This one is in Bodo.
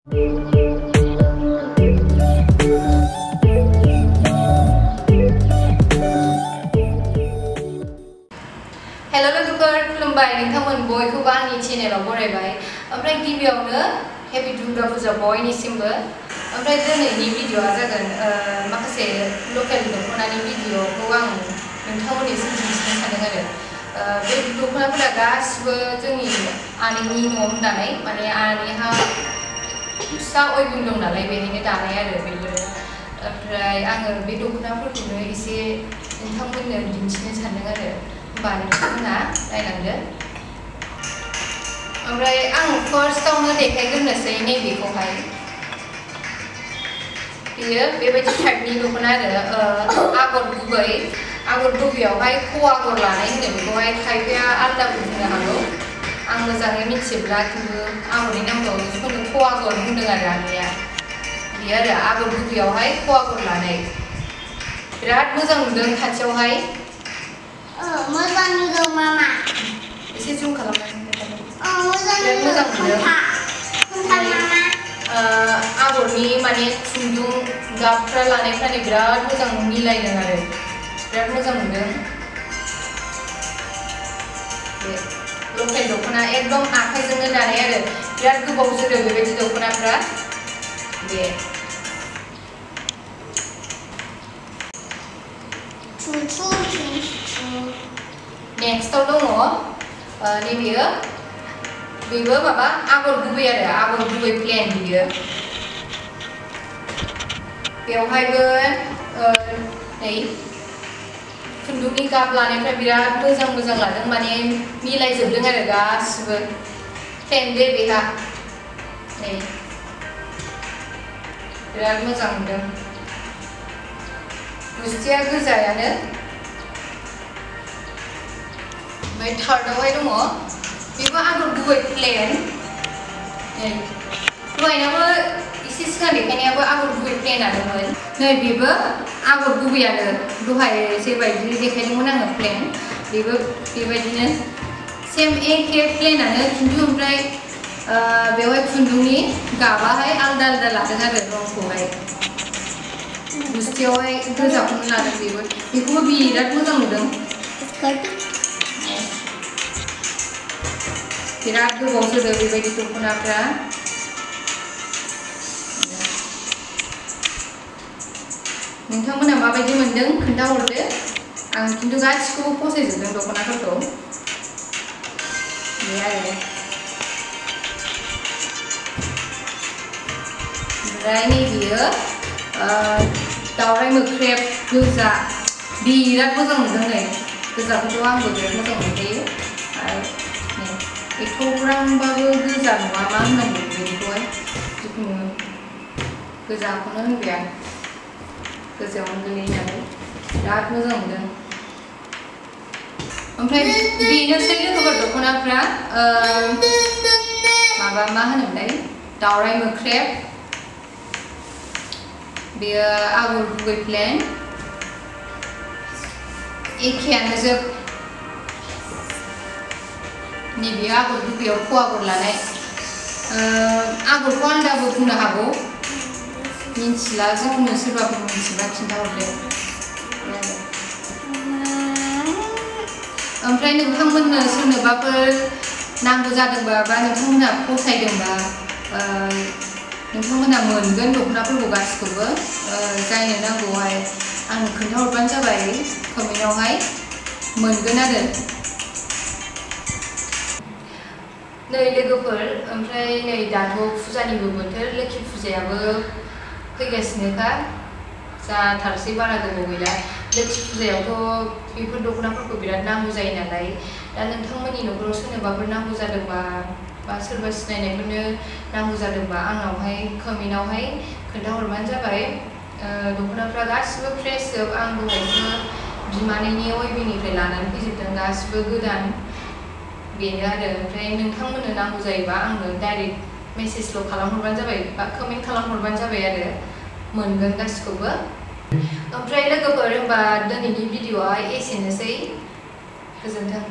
Hello लोगोफोर खुलुमबाय नोंथांमोन बयखौबो आंनि चेनेलाव बरायबाय ओमफ्राय गिबियावनो हेपि दुर्गा फुजा बयनिसिमबो ओमफ्राय दिनैनि भिडिअआ जागोन माखासे लकेल दख'नानि भिडिअखौ आं नोंथांमोननिसिम दिन्थिनो सानदों आरो बे दख'नाफोरा गासिबो जोंनि आनैनि न'आवनो दानाय माने आनैहा फिसा अयभिं दं नालाय बेहायनो दानाय आरो बेफोरो ओमफ्राय आङो बे दख'नाफोरखौनो एसे नोंथांमोननो दिन्थिनो सानदों आरो होमबा नोंथांमोना नायलांदो ओमफ्राय आं फार्स्टआवनो देखायग्रोनोसै नैबेखौहाय बेयो बेबायदि टाइपनि दख'ना आरो आगर गुबैयावहाय ख' आगर लानाय होनो बेखौहाय खायफाया आलदाबो बुंनो हागौ आं मोजाङै मिथिब्ला खिन्थु आगरनि नामखौ जिखुनु ख' आगर बुंदों आरो आंनिया बेयो आरो आगर गुबैयावहाय ख' आगर लानाय बिराद मोजां नुदों खाथियावहाय मोजां नुदों मामा एसे जुम खालामनानै मोजां नुदों आगरनि माने खुन्दुं गाबफ्रा लानायफ्रानो बिराद मोजां मिलायदों आरो बिराद मोजां नुदों बे लकेल दख'ना एकदम आखाइजोंनो दानाय आरो बिराद गोबाव जोरो बेबायदि दख'नाफ्रा बे नेक्स्टआव दङ बेबो माबा आगर गुबै आरो आगर गुबै प्लेन बियो बेवहायबो नै खुन्दुंनि गाब लानायफ्रा बिराद मोजां लादों माने मिलायजोबदों आरो गासिबो प्लेन दे बेहा नै बिराद मोजां नुदों गुस्थिया गोजायानो ओमफ्राय थार्डआवहाय दङ बेबो आगर गुबै प्लेन नै दहायनाबो एसे सिगां देखायनायाबो आगर गुबै प्लेनानोमोन नै बेबो आगर गुबैयानो दहाय जेबायदि देखायदोंमोन आङो प्लेन बेबो बेबायदिनो सेम एखे प्लेनानो खिन्थु ओमफ्राय बेवहाय खुन्दुंनि गाबाहाय आलदा लादों आरो रंखौहाय गुस्थियावहाय गोजाखौनो लादों बेखौबो बिराद मोजां नुदों बिराद गोबाव जोरो बेबायदि दख'नाफ्रा नोंथांमोना माबायदि मोन्दों खोन्थाहरदो आं खिन्थु गासिखौबो फसायजोबदों दख'नाफोरखौ बे आरो ओमफ्राय नैबेयो दावराइ मोख्रेब गोजा बिराद मोजां नुदों नै गोजाखौथ' आंबो बिराद मोजां मोनखायो आरो एथ'ग्रामबाबो गोजा नङा मा होननांगौ बेखौहाय जिखुनु गोजाखौनो होनबाय आं गोजायावनो गोलैयो नालाय बिराद मोजां मोनदों ओमफ्राय बेनोसै लोगोफोर दख'नाफ्रा माबा मा होनोमोनलाय दावराइ मोख्रेब बेयो आगर गुबै प्लेन एखेयानो जोब नैबे आगर गुबैयाव ख' आगर लानाय आगरखौ आलदाबो बुंनो हागौ मिन्थिला जिखुनु सोरबाफोर मिन्थिबा खिन्थाहरदो ओमफ्राय नोंथांमोननो सोरनोबाफोर नांगौ जादोंबा बा नोंथांमोनहा फसायदोंबा नोंथांमोनहा मोनगोन दख'नाफोरखौ गासिखौबो जायनो नांगौहाय आंनो खोन्थाहरबानो जाबाय कमेन्टआवहाय मोनगोन आरो नै लोगोफोर ओमफ्राय नै दाथ' फुजानिबो बोथोर लोखि फुजायाबो फैगासिनोखा जाथारसै बारा गोबाव गैला लोखि फुजायावथ' बेफोर दख'नाफोरखौ बिराद नांगौ जायो नालाय दा नोंथांमोननि न'खराव सोरनोबाफोर नांगौ जादोंबा बा सोरबा सिनायनायफोरनो नांगौ जादोंबा आंनावहाय कमेन्टआवहाय खोन्थाहरबानो जाबाय दख'नाफ्रा गासिबो फ्रेश जोब आं दहायसो बिमानैनि अयभिंनिफ्राय लानानै फैजोबदों गासिबो गोदान बेनो आरो ओमफ्राय नोंथांमोननो नांगौ जायोबा आंनो डाइरेक्ट मेसेजल' खालामहरबानो जाबाय बा कमेन्ट खालामहरबानो जाबाय आरो मोनगोन गासिखौबो ओमफ्राय लोगोफोर होनबा दिनैनि भिडिअआ एसेनोसै गोजोन्थों